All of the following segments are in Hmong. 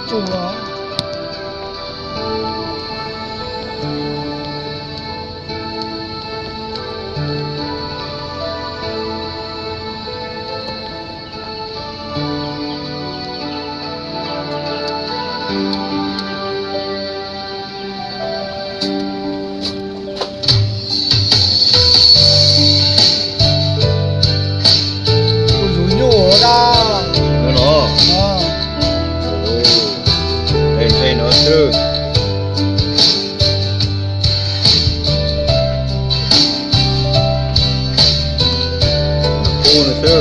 Tsum los. Kuv zus nyuj da. Nyuj los. Ntse ntse no xwb. Kub no xwb.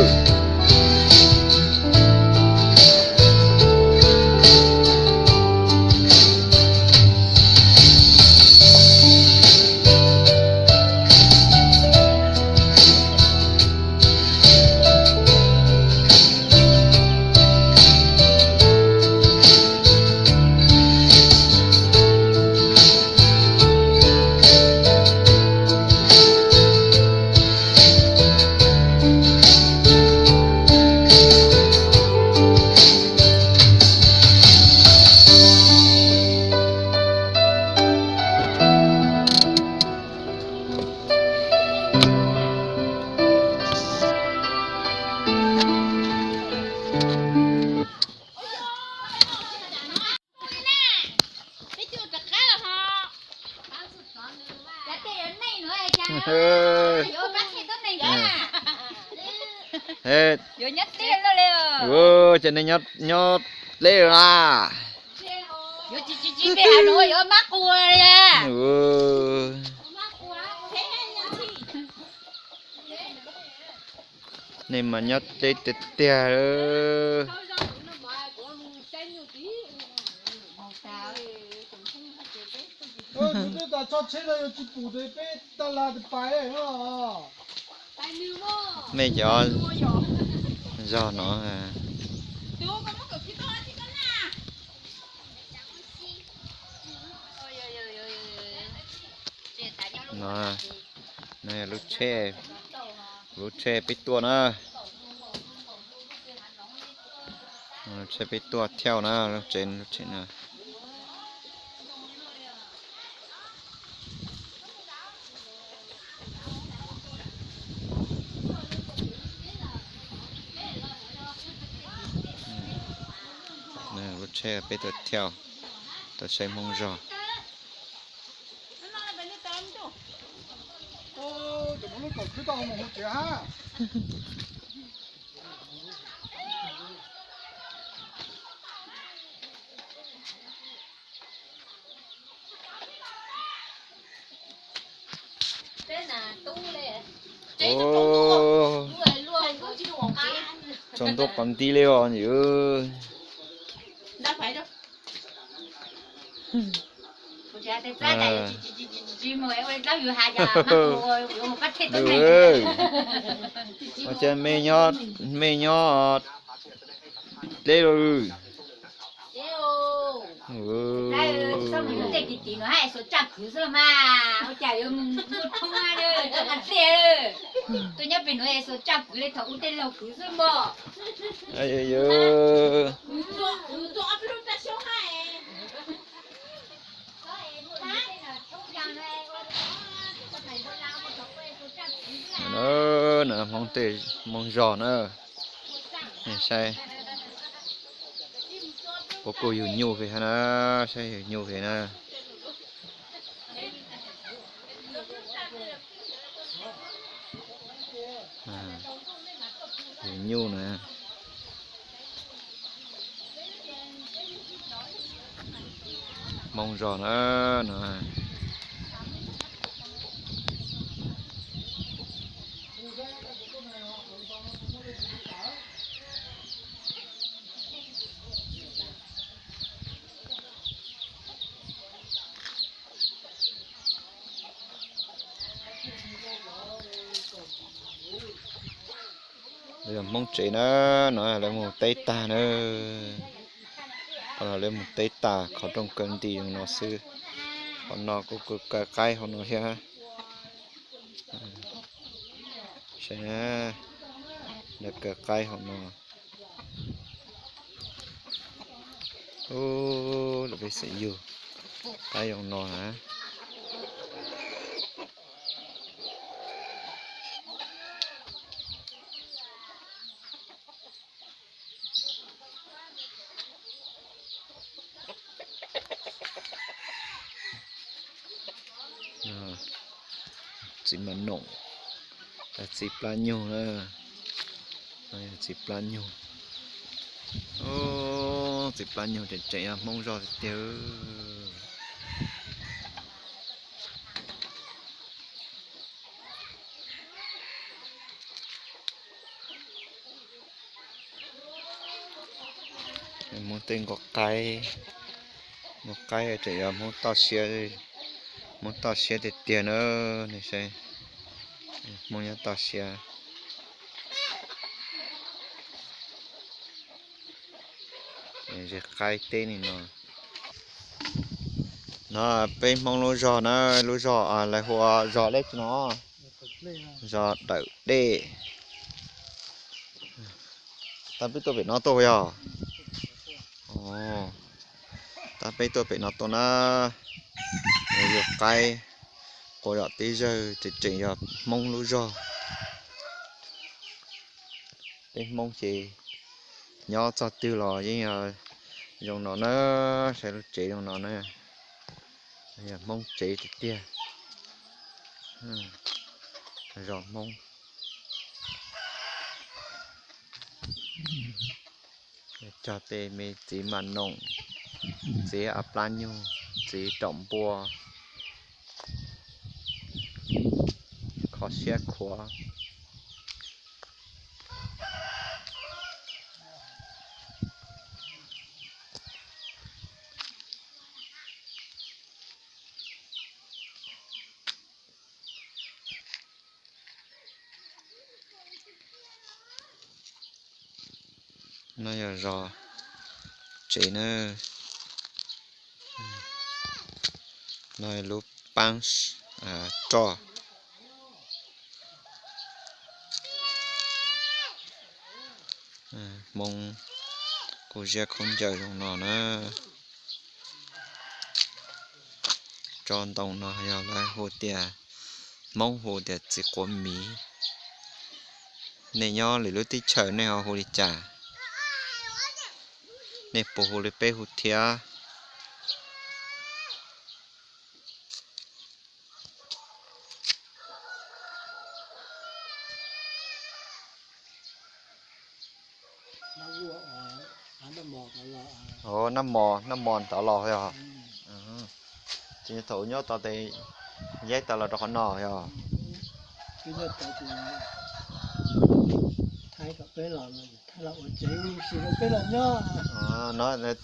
Ces nej nyob deb lawm na. Nej mas nyob deb tiag tiag. Mej cov zog no. No, no yog lub tsheb, lub tsheb peb tuaj na. Tsheb peb tuaj thiauj na, lub tsev, lub tsev no. Lub tsheb peb tuaj thiauj, tuaj saib Hmoob zog. Tsaus ntuj qhov nti li os yus. Ua cas mej nyob, mej nyob deb lawm. Ua cas yuav mus ua thoob a, tus nyob pem nuav es xuas tsaj kwv li thaum ub tej laug kwv xwb mog. Hmoob tej, Hmoob zog na. Saib, puab kuj yug nyuj pem hab na, saib yug nyuj pem na. Yug nyuj na. Hmoob zog na no. Yog Hmoob tsev na, no lawv mus teb tag na. Qhov no lawv mus teb tag, qhov rooj kaw nti no xwb. Qhov no kuj kaw qaib hauv no thiab. Saib na, lawv kaw qaib hauv no. Ub, lawv peb xeem yug qab zoo no na. Txiv mas noom, txiv plab nyuj na, txiv plab nyuj. Txiv plab nyuj tseem tseem yog Hmoob zog tiag tiag. Hmoob tej nkaus qaib, nkaus qaib tseem yog Hmoob toj siab, Hmoob toj siab tiag tiag na. Nej saib, Hmoob nyob toj siab. Ze qaib teb li no. No peb Hmoob lub zog na, lub zog lawv hu ua zog deb tsi no, zog Dawm Dej. Tab peb tuaj pem no tuaj yog? Tab peb tuaj pem no tuaj na, yog qaib quas zom teb zawg tseem tseem yog Hmoob lub zog. Peb Hmoob ces nyob txog twg los yeej yog zoo no na, saib lub tsev zoo no na, yog Hmoob tsev tiag tiag, zos Hmoob. Cog tej me txiv mas noom, txiv av plab nyuj, txiv raum npua, kho siab khuav. No yog zos tsev na. No lub paab roj. Hmoob kuj ziab khaub ncaws zoo no na. Tsob ntoo no yog lawv hu tias, Hmoob hu tias txiv quav miv. Nej nyob lwm lub teb chaws nej ho hu li cas? Nej puas hu li peb hu thiab? Nab mos, nab mos tod los yog? Ces thaum nyob tod tes yaib tau los rau qhov no yog?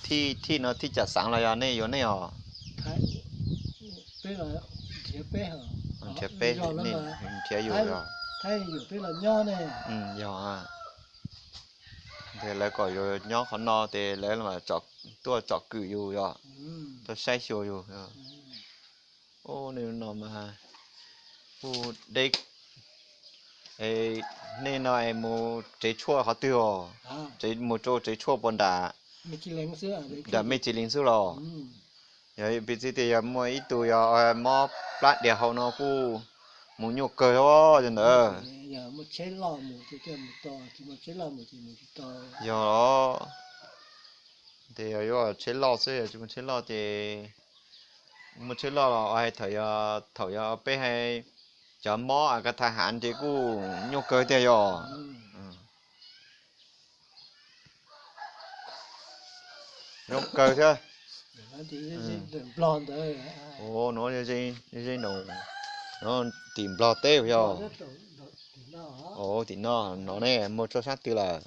Thij no thij cam xaav los yog nej yuav nej os? Nrhiav peb, nrhiav yus yog? Yog. Ces lawv kom yus nyob qhov no ces lawv tuaj tsom kwm yus yog? Tuaj saib xyuas yus. Ub, nej no mas kuj deb. Nej no es mus tsev tshuaj qhov twg os? Mus rau tsev tshuaj puas nram, nram Mej Txiv Lees xwb los? Yog piv txwv tias yog muaj ib tug yog mob plab dias hau no kuj mus nyuaj kawg os cov ntawd. Yog los? Ces yog yuav tsheb loj xwb, tsis muaj tsheb loj ces, muaj tsheb loj los hais thaum yog, thaum yog peb hais cov mob a ka thaj hav ces kuj nyuaj kawg tiag yog? Zoo kawg thiab. Ua no, ze no, tim Nplog teb yog? Tim no, no ne muaj tsob sab twg lawm?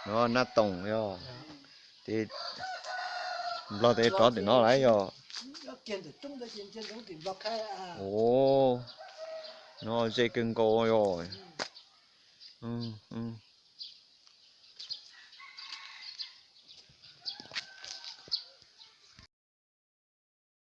No Nab Toom yog? Ces Nplog teb rov tim no lawm yog? No ze kawg nkaus yog?